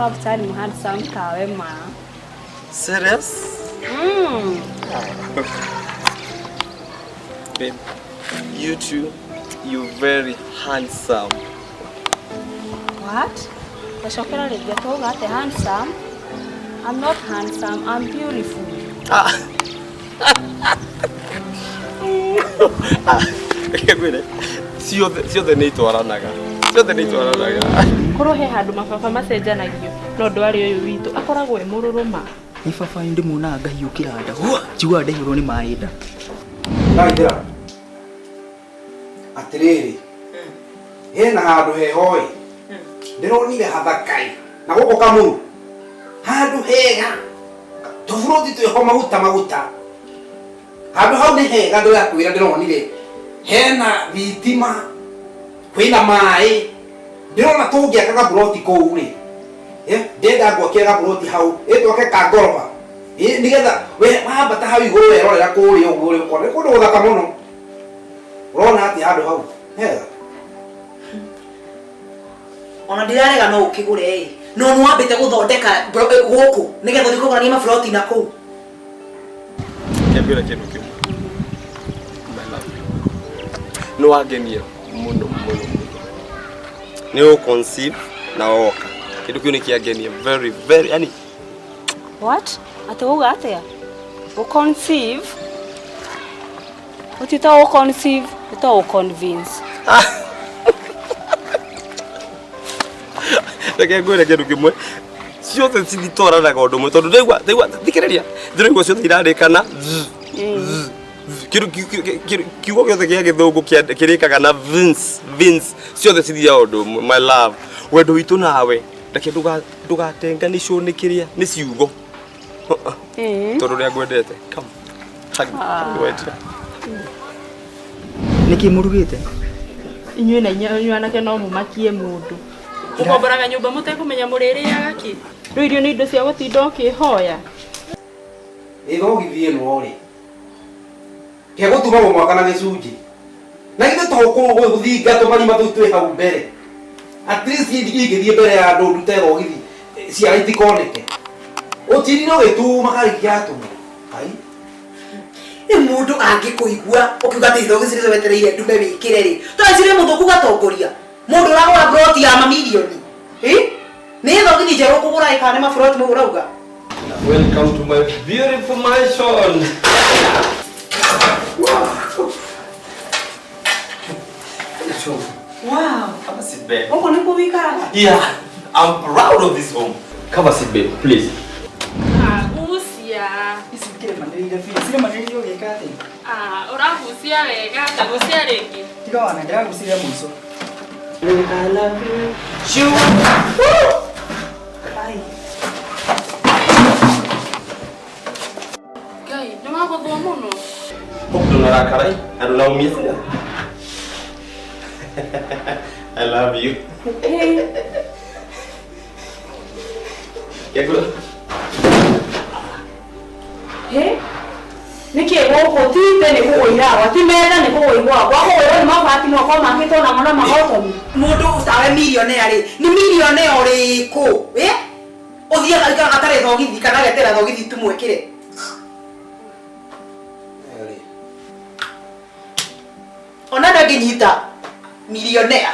Kaptani handsome tawe ma. Serious? Mm. Babe, you too, you're very handsome. What? Gacokera rĩngĩ tauga atĩ handsome? I'm not handsome, I'm beautiful. Ah. Reke ngwĩre, ciothe ciothe nĩ itwaranaga. Ciothe nĩ itwaranaga. Korwo he handũ mababa macenjanagio no ndwarĩ ũyũ witũ akoragwo e mũrũrũma. Nĩ baba ndĩmuonaga ngahiũkĩra nda. Hua! Njiguaga ndaihũrwo nĩ maĩ nda. Ndagĩtĩra atĩrĩrĩ hena handũ heho-ĩ ndĩronire hathakai na gũkũ kamuru handũ hega tũburuti twĩho maguta maguta handũ hau nĩ hega ndĩrakwĩra ndĩronire hena thitima kwĩna maĩ ndĩrona tũngĩaka gaburoti kũu rĩ. Eh, ndenda ngwakĩre gaburoti hau ĩ twake ka ngoroba ĩ nĩgetha we wambata hau igũrũ werorera kũrĩa ũguo rĩ ũkona nĩ kũndũ gũthaka mũno. Ũrona atĩa handũ hau hega? Ona ndirarega no ũkĩgũre ĩ, no nĩ wambĩte gũthondeka gũkũ nĩgetha ũthiĩ kũgũrania maburoti na kũu. Reke ngwĩre kĩndũ kĩmwe. My love. Nĩ wangenia mũno mũno mũno. Nĩ ũ conceive na woka. Kĩndũ kĩu nĩ kĩangenia very very yani. What? Atĩ wauga atĩa? Ũ conceive? Ũti to ũ conceive, to ũ convince. Reke ngwĩre kĩndũ kĩmwe. Ciothe cithitwaranaga ũndũ ũmwe tondũ ndaigua ndaigua thikĩrĩria ndĩraigua ciothe irarĩkana kĩndũ kiugo gĩothe gĩa gĩthũngũ kĩrĩkaga na vince vince ciothe cithiaga ũndũ ũmwe. My love, wendo witũ nawe reke ndũgatenganĩcwo nĩ kĩrĩa nĩ ciugo tondũ ũrĩa ngwendete. Come, hug me, hug me, wendire. Nĩkĩ mũrugĩte? Inyuĩ na inyuĩ anake no mũmakie mũndũ. Mũkomboraga nyũmba mũtekũmenya mũrĩrĩaga kĩ. Rĩu irio nĩ indo cia gũtinda ũkĩhoya. Ĩ thogithi ĩno rĩ kegũtumagwo mwaka na gĩcunjĩ na githĩ to gũthinga tũmarima tũu twĩ hau mbere. At least ingĩthiĩ mbere ya andũ ndute thogithi ciara itikoneke. Ũtirire ũgĩtuma karĩ kĩratuma. Ai. Rĩu mũndũ angĩkũigua ũkiuga atĩ thogithi nĩcio wetereire ndume wĩkĩre rĩ, tũreciria mũthũku gatongoria. Mũndũ ũragũra broti ya mamirioni. Ĩ? Nĩ thogithi njerũ ũkũgũra ĩ kana nĩ maburoti mau ũrauga? Welcome to my beautiful mansion. Wow. Have a seat, babe. Gũkũ nĩkuo wĩikaraga? Yeah, I'm proud of this home. Have a seat, babe, please. Gucia. Ici ngĩrĩmanĩrĩire biũ. Ciremanĩrĩire ũgĩka atĩa? Ah, ũragucia wega, ta gucia rĩngĩ. Tiga wana, ndĩragucirie mũico. I love you. Ai. Ngai, nĩ wagũthwo mũno. Hope ndũnarakara na ndũnaumia ciana. I love you. Kegura. Hĩ? Nĩkĩ gũkũ ti thĩ nĩ kũgũiragwa, ti metha nĩ kũgũiragwa, kũgũirwo nĩ mabati moko makĩtwo namo na magotomi. Mũndũ tawe millionaire rĩ, nĩ millionaire ũrĩkũ? Ĩ? Ũthiaga aikaraga atarĩ thogithi kana ageterera thogithi tumwĩkĩre. Ona ndangĩnyita millionaire.